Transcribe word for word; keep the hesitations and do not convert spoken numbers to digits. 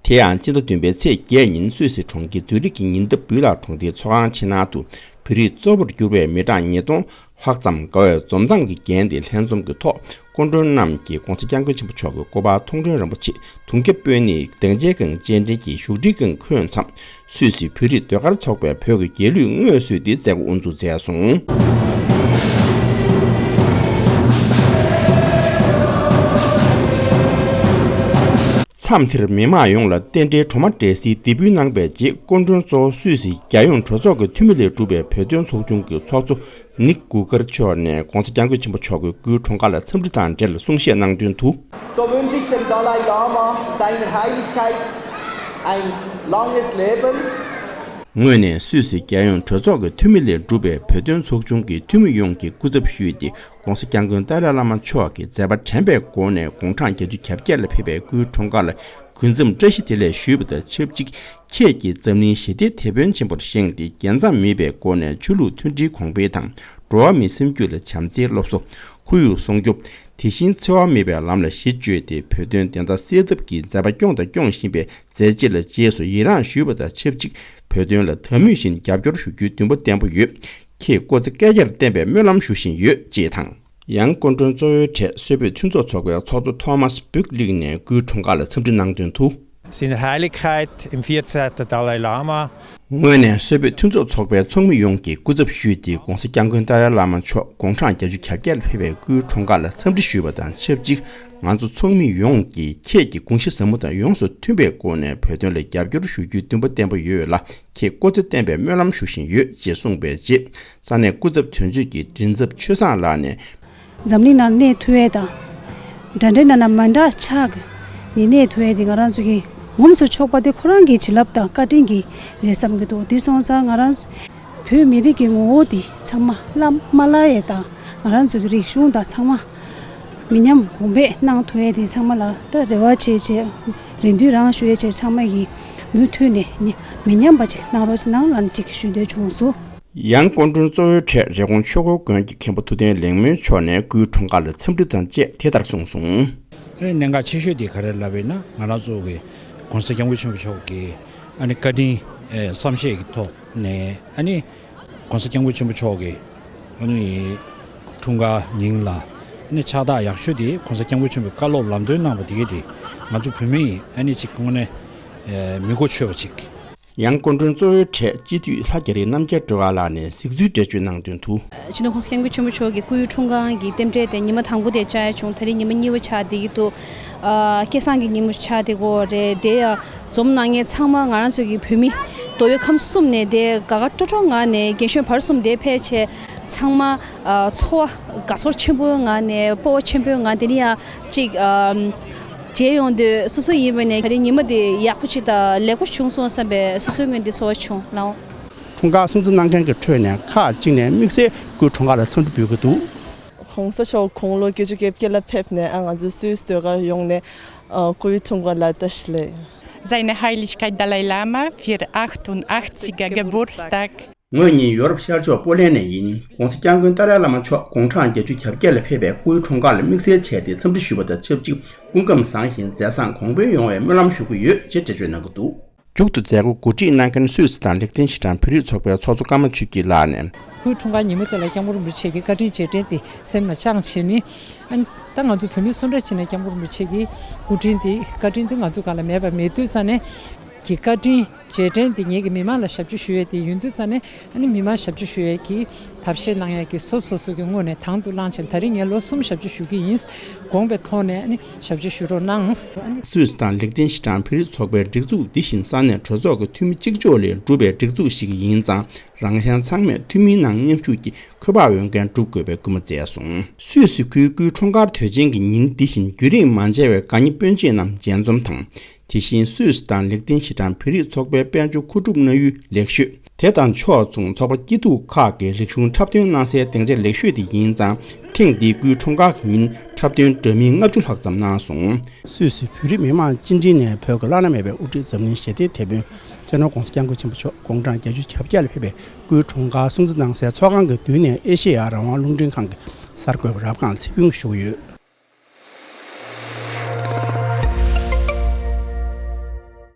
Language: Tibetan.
དེ་ཡང་སྤྱི་ཟླ་བདུན་པའི་ཚེས་བརྒྱད་ཉིན་སུད་སི་གྲོང་ཁྱེར་ཛུ་རིག་གི་ཉེ་འདབས་བུ་ལག་གྲོང་སྡེའི་ཚོགས་ཁང་ཕྱི་ནང་དུ་བོད་རིགས་གཙོ་བོར་གྱུར་པའི་མི་གྲངས་ཉིས་སྟོང་ལྷག་ཙམ་དགའ་བའི་འཛོམས་ཐང་གི་རྒྱན་དེ་ལྷན་འཛོམས་ཀྱི་ཐོག་སྐུ་མགྲོན་རྣམས་ཀྱིས་༸གོང་ས་༸སྐྱབས་མགོན་ཆེན་པོ་མཆོག་གི་སྐུ་པར་མཐོང་གྲོལ་རིན་པོ་ཆེ་དུང་རྒྱ་དཔོན་གཉིས་སྡིངས་ཆའི་སྒང་སྤྱན་འདྲེན་གྱིས་བཞུགས་ཁྲིའི་སྒང་འཁོད་མཚམས། སུད་སི་བོད་རིགས་ཟློས་གར་ཚོགས་པས་བོད་ཀྱི་རྒྱལ་གླུའི་སྔོན་བསུས་ཏེ་མཛད་སྒོ་དབུ་འཛུགས་མཛད་སོང་། མཚམས་དེར་མི་མང་ཡོངས་ལ་རྟེན་འབྲེལ་གྲོ་མ་སྤྲད་སའི་འདེགས་འབུལ་གནང་བའི་རྗེས། སྐུ་མགྲོན་གཙོ་བོ་སུད་སི་རྒྱལ་ཡོངས་གྲོས་ཚོགས་ཀྱི་འཐུས་མི་ལས་གྲུབ་པའི་བོད་དོན་ཚོགས་ཆུང་གི་ཚོགས་གཙོ་ནིག་གུ་ཀར་མཆོག་ནས་༸གོང་ས་༸སྐྱབས་མགོན་ཆེན་པོ་མཆོག་གི་སྐུའི་འཁྲུངས་སྐར་ལ་འཚམས་འདྲི་དང་འབྲེལ་གསུང་བཤད་གནང་དོན་དུ། So wünsche ich dem Dalai Lama, seiner Heiligkeit, ein langes Leben. ངོས་ནས་སུད་སི་རྒྱལ་ཡོངས་གྲོས་ཚོགས་ཀྱི་འཐུས་མི་ལས་གྲུབ་པའི་བོད་དོན་ཚོགས་ཆུང་གི་འཐུས་མི་ཡོངས་ཀྱི་སྐུ་ཚབ་ཞུས་ཏེ། ༸གོང་ས་༸སྐྱབས་མགོན་ཏཱ་ལའི་བླ་མ་མཆོག་གིས་མཛད་པ་དྲན་པའི་སྒོ་ནས་དགུང་གྲངས་བརྒྱད་ཅུ་གྱ་བརྒྱད་ལ་ཕེབས་པའི་སྐུའི་འཁྲུངས་སྐར་ལ་གུས་འཛོམས་བཀྲ་ཤིས་བདེ་ལེགས་ཞུས་པ་དང་ཆབས་ཅིག་ཁྱེད་ཀྱིས་འཛམ་གླིང་ཞི་བདེའི་དེད་དཔོན་ཆེན་པོར་བཞེངས་ཏེ། རྒྱལ་མཚམས་མེད་པའི་སྒོ་ནས་ཆོས་ལུགས་མཐུན་སྒྲིལ་གོང་འཕེལ་དང་། འགྲོ་བ་མིའི་སེམས་རྒྱུད་ལ་བྱམས་བརྩེའི་སློབ་གསོ། ཁོར་ཡུག་སྲུང་སྐྱོབ། དེ་བཞིན་འཚེ་བ་མེད་པའི་ལམ་ལ་གཞི་བཅོལ་ཏེ། བོད་དོན་བདེན་མཐའ་གསལ་ཐབས་ཀྱི་མཛད་པ་སྐྱོང་དང་སྐྱོང་བཞིན་པའི་མཛད་རྗེས་ལ་རྗེས་སུ་ཡི་རངས་ཞུས་པ་དང་ཆབས་ཅིག་བོད་དོན་ལ་ད་མུས་བཞིན་རྒྱབ་སྐྱོར་ཞུ་རྒྱུའི་འདུན་པ་བརྟན་པོ་ཡོད། ཁྱེད་སྐུ་ཚེ་བསྐལ་བརྒྱར་བརྟན་པའི་སྨོན་ལམ་ཞུ་བཞིན་ཡོད་ཅེས་དང་། ཡང་སྐུ་མགྲོན་གཙོ་བོའི་གྲས་སུད་བོད་མཐུན་ཚོགས་ཚོགས་པའི་ཚོགས་གཙོ་ཐོ་མཱས་བུག་ལིག་ནས་སྐུའི་འཁྲུངས་སྐར་ལ་འཚམས་འདྲི་གནང་དོན་དུ། Seine Heiligkeit, dem vierzehnten Dalai Lama. ངོས་ནས་སུད་བོད་མཐུན་ཚོགས་ཚོགས་པའི་ཚོགས་མི་ཡོངས་ཀྱི་སྐུ་ཚབ་ཞུས་ཏེ། ༸གོང་ས་༸སྐྱབས་མགོན་ཏཱ་ལའི་བླ་མ་མཆོག་དགུང་གྲངས་བརྒྱད་ཅུ་གྱ་བརྒྱད་ལ་ཕེབས་པའི་སྐུའི་འཁྲུངས་སྐར་ལ་འཚམས་འདྲི་ཞུས་པ་དང་ཆབས་ཅིག་ང་ཚོ་ཚོགས་མི་ཡོངས་ཀྱིས་ཁྱེད་ཀྱི་དགོངས་གཞི་ཟབ་མོ་དང་ཡོངས་སུ་མཐུན་པའི་སྒོ་ནས་བོད་དོན་ལ་རྒྱབ་སྐྱོར་ཞུ་རྒྱུའི་འདུན་པ་བརྟན་པོ་ཡོད་ལ། ཁྱེད་སྐུ་ཚེ་བརྟན་པའི་སྨོན་ལམ་ཞུ་བཞིན་ཡོད་ཅེས་གསུངས་པའི་རྗེས། ས་གནས་སྐུ་ཚབ་དོན་གཅོད་ཀྱི་མགྲིན་ཚབ་ཆོས་བཟང་ལགས་ནས། འཛམ་གླིང་ནང་གནས་ཐུབ་ཡས་དང་། འདྲ་འདྲའི་ནང་ན་མ་འདྲ་ཆགས་ཀྱི་ནས་གནས་ཐུབ་ཡས་དེ་ང་རང་ཚོ་གི་ངོམས་སུ་ཆོག་པ་དེ་ཁོ་རང་གི་བྱིན་རླབས་དང་བཀའ་དྲིན་གྱིས་རེད་བསམ་གྱི་འདུག་དེ་སོང་ཙང་ང་རང་བོད་མི་རིགས་ཀྱི་ངོ་བོ་དེ་ཚང་མ་བླ་མ་བརླག་ཡས་དང་། ང་རང་ཚོ་གི་རིག་གཞུང་དང་ཚང་མ་མི་ཉམས་གོང་འཕེལ་གནང་ཐུབ་ཡས་དེ་ཚང་མ་ལ་ད་རེ་བ་བྱེད་བྱེད་རེ་འདུན་རང་ཞུ་ཡས་བྱེད། ཚང་མ་གིས་མུ་མཐུད་ནས་མི་ཉམས་པ་ཅིག་གནང་རོགས་གནང་ལབ་ཅིག་ཞུ་འདོད་བྱུང་སོང་། ཡང་སྐུ་མགྲོན་གཙོ་བོའི་གྲས་རི་ཀོན་ཆོས་འཁོར་དགོན་གྱི་མཁན་པོ་ཐུབ་བསྟན་ལེགས་སྨོན་མཆོག་ནས་སྐུའི་འཁྲུངས་སྐར་ལ་འཚམས་འདྲི་དང་བཅས་དེ་ལྟར་གསུངས་སོང་། ཨེ་གནད་འགག་ཆེ་ཤོས་དེ་ག་རེ་ལབ་པ་ཡིན་ན། ང་རང་ཚོ་གི་༸གོང་ས་༸སྐྱབས་མགོན་ཆེན་པོ་མཆོག་གི་ཨ་ནི་བཀའ་དྲིན་ཨེ་བསམ་ཤེས་ཀྱི་ཐོག་ནས། ཨ་ནི་༸གོང་ས་༸སྐྱབས་མགོན་ཆེན་པོ་མཆོག་གི་ཨ་ནི་འཁྲུངས་སྐར་ཉིན་ལ་ཨ་ནི་ཕྱག་རྟགས་ཡག་ཤོས་དེ་༸གོང་ས་༸སྐྱབས་མགོན་ཆེན་པོས་བཀའ་སློབ་ལམ་སྟོན་གནང་བ་དེ་གས་དེ་ང་ཚོ་བོད་མི་ཡིས་ཨ་ནི་ཅིག་དངོས་གནས་ཨེ་མི་གོ་ཆོད་པ་ཅིག་ཡང་སྐུ་མགྲོན་གཙོ་བོའི་གྲས་སྤྱི་འཐུས་ལྷ་རྒྱ་རི་རྣམ་རྒྱལ་སྒྲོལ་དཀར་ལགས་ནས་གཟིགས་ཚུལ་འགྲེལ་བརྗོད་གནང་དོན་དུ། སྤྱི་ནོར་༸གོང་ས་༸སྐྱབས་མགོན་ཆེན་པོ་མཆོག་གི་སྐུའི་འཁྲུངས་སྐར་གྱི་རྟེན་འབྲེལ་དེ་ཉི་མ་དང་པོ་དེ་བཅར་ཡ་བྱུང་། ད་རེས་ཉི་མ་གཉིས་པ་ཆགས་བསྡད་ཀྱི་འདུག་ཨ། སྐལ་བཟང་གི་ཉིན་མོ་ཆགས་བསྡད་ཀྱི་ཡོད་རེད། དེ་ཡང་འཛོམས་གནང་མཁན་ཚང་མ་ང་རང་ཚོ་གི་བོད་མི་མདོ་དབུས་ཁམས་གསུམ་ནས། དེ་དགའ་དགའ་སྤྲོ་སྤྲོ་ངང་ནས་རྒན་གཞོན་བར་གསུམ་དེ་ཕལ་ཆེར་ཚང་མ་ཨ་ཚོར་བ་དགའ་ཚོར་ཆེན་པོའི་ངང་ནས་སྤོབས་པ་ཆེན་པོའི་ངང་དེ་ནས་ཡང་ཅིག་ཨ། མཇལ་ཡོང་དུས་སོ་སོ་ཡིན་པ་ནས་ད་རེས་ཉི་མ་དེ་ཡག་པོ་ཅིག་དང་ལེགས་པོ་བྱུང་སོང་བསམ་པའི་སོ་སོའི་ངོས་ནས་ཚོར་བ་བྱུང་ལགས། འཁྲུངས་སྐར་སྲུང་བརྩི་གནང་མཁན་གྱི་ཁྲོད་ནས་ཁག་ཅིག་ནས་དམིགས་བསལ་སྐུའི་འཁྲུངས་སྐར་ལ་འཚམས་འདྲི་ཕུལ་གྱི་འདུག ༸གོང་ས་མཆོག་དགུང་ལོ་བརྒྱད་ཅུ་གྱ་བརྒྱད་ལ་ཕེབས་ནས་ཨ་ང་ཚོའི་སུད་སི་ཟློས་གར་ཡོངས་ནས་ཨ་སྐུའི་འཁྲུངས་སྐར་ལ་བཀྲ་ཤིས་བདེ་ལེགས། Seine Heiligkeit Dalai Lama für achtundachtziger Geburtstag. ངོས་གཉིས་ཡོ་རོབ་ཤར་ཕྱོགས་པོ་ལན་ནས་ཡིན། ༸གོང་ས་༸སྐྱབས་མགོན་ཏཱ་ལའི་བླ་མ་མཆོག་དགུང་གྲངས་བརྒྱད་ཅུ་གྱ་བརྒྱད་ལ་ཕེབས་པའི་སྐུའི་འཁྲུངས་སྐར་ལ་དམིགས་བསལ་བྱས་ཏེ་འཚམས་འདྲི་ཞུས་པ་དང་ཆབས་ཅིག་སྐུ་ཁམས་བཟང་ཞིང་མཛད་བཟང་གོང་འཕེལ་ཡོང་བའི་སྨོན་ལམ་ཞུ་གི་ཡོད་ཅེས་འགྲེལ་བརྗོད་གནང་གི་འདུག་མཇུག་ཏུ་མཛད་སྒོ་གོ་སྒྲིག་གནང་མཁན་སུད་སི་དང་ལིག་ཏེན་ཤི་ཏན་བོད་རིགས་ཚོགས་པའི་ཚོགས་གཙོ་ཀརྨ་ཆོས་སྐྱིད་ལགས་ནས། སྐུའི་འཁྲུངས་སྐར་ཉིན་མོ་དེ་ལ་སྐྱབས་མགོན་རིན་པོ་ཆེ་གི་བཀའ་དྲིན་རྗེས་དྲན་དེ་སེམས་ལ་བཅངས་བྱས་ནས། ཨ་ནི་ད་ང་ཚོ་བོད་མི་སུ་འདྲ་ཅིག་ནས་སྐྱབས་མགོན་རིན་པོ་ཆེ་གི་སྐུ་དྲིན་དེ་བཀའ་དྲིན་དེ་ང་ཚོ་སྒང་ལ་མེད་པ་མེད་དུས་ཙང་ནས། གི་བཀའ་དྲིན་རྗེས་དྲན་དེ་ངེད་ཀྱི་མི་མང་ལ་ཞབས་ཕྱི་ཞུ་ཡས་དེ་ཡིན་དུས་ཙང་ནས། ཨ་ནི་མི་མང་ཞབས་ཕྱི་ཞུ་ཡས་ཀྱི་ཐབས་ཤེས་གནང་ཡས་ཀྱི་སོ་སོ་སོ་གི་ངོས་ནས་དང་དུ་བླངས་བྱས། ད་རིང་ངས་ལོ་གསུམ་ཞབས་ཕྱི་ཞུ་གི་ཡིན། དགོངས་པའི་ཐོག་ནས་ཨ་ནི་ཞབས་ཕྱི་ཞུ་རོགས་གནང་། སུད་སི་དང་ལིག་ཏེན་ཤི་ཏན་བོད་རིགས་ཚོགས་པའི་སྒྲིག་འཛུགས་འདི་བཞིན་ས་གནས་གྲོས་ཚོགས་ཀྱི་འཐུས་མི་གཅིག་ལྕོགས་ལས་གྲུབ་པའི་སྒྲིག་འཛུགས་ཤིག་ཡིན་ཙང་། རང་གཞན་ཚང་མས་འཐུས་མིའི་ནང་མཉམ་ཞུགས་ཀྱིས་ཁོ་པའི་འོས་འགན་སྒྲུབ་དགོས་པའི་སྐུལ་མ་མཛད་སོང་། སུད་སི་ཁུལ་སྐུའི་འཁྲུངས་སྐར་དུས་ཆེན་གྱི་ཉིན་འདི་བཞིན་རྒྱུན་རིང་མ་མཇལ་བའི་དགའ་ཉེ་སྤུན་མཆེད་རྣམས་མཇལ་འཛོམས་དང་། དེ་བཞིན་སུད་སི་དང་ལིག་ཏེན་ཤི་ཏན་བོད་རིགས་ཚོགས་པའི་དཔལ་འབྱོར་མཁོ་སྒྲུབ་གནང་ཡུལ་ལེགས་ཤོས། དེ་དང་ཕྱོགས་མཚུངས་ཚོགས་པ་སྐྱིད་སྡུག་ཁག་གི་རིག་གཞུང་འཁྲབ་སྟོན་གནང་སའི་སྡིངས་ཆ་ལེགས་ཤོས་དེ་ཡིན་ཙང་། ཐེངས་འདིའི་སྐུའི་འཁྲུངས་སྐར་གྱི་ཉིན་འཁྲབ་སྟོན་འདྲ་མིན་ལྔ་བཅུ་ལྷག་ཙམ་གནང་སོང་། སུད་སི་བོད་རིགས་མི་མང་སྤྱི་འཐུས་ནས་བོད་ཀྱི་བླ་ན་མེད་པའི་དབུ་ཁྲིད་འཛམ་གླིང་ཞི་བདེའི་དེད་དཔོན་སྤྱི་ནོར་༸གོང་ས་༸སྐྱབས་མགོན་ཆེན་པོ་མཆོག་དགུང་གྲངས་བརྒྱད་ཅུ་གྱ་བརྒྱད་ལ་ཕེབས་པའི་སྐུའི་འཁྲུངས་སྐར་སྲུང་བརྩི་གནང་སའི་ཚོགས་ཁང་གི་མདུན་ནས་ཨེ་ཤེ་ཡ་རང་དབང་རླུང་འཕྲིན་ཁང་གི་གསར་འགོད་པ་རབ་སྒང་ཚེ་ཕུན་ཞུ་གི་ཡོད།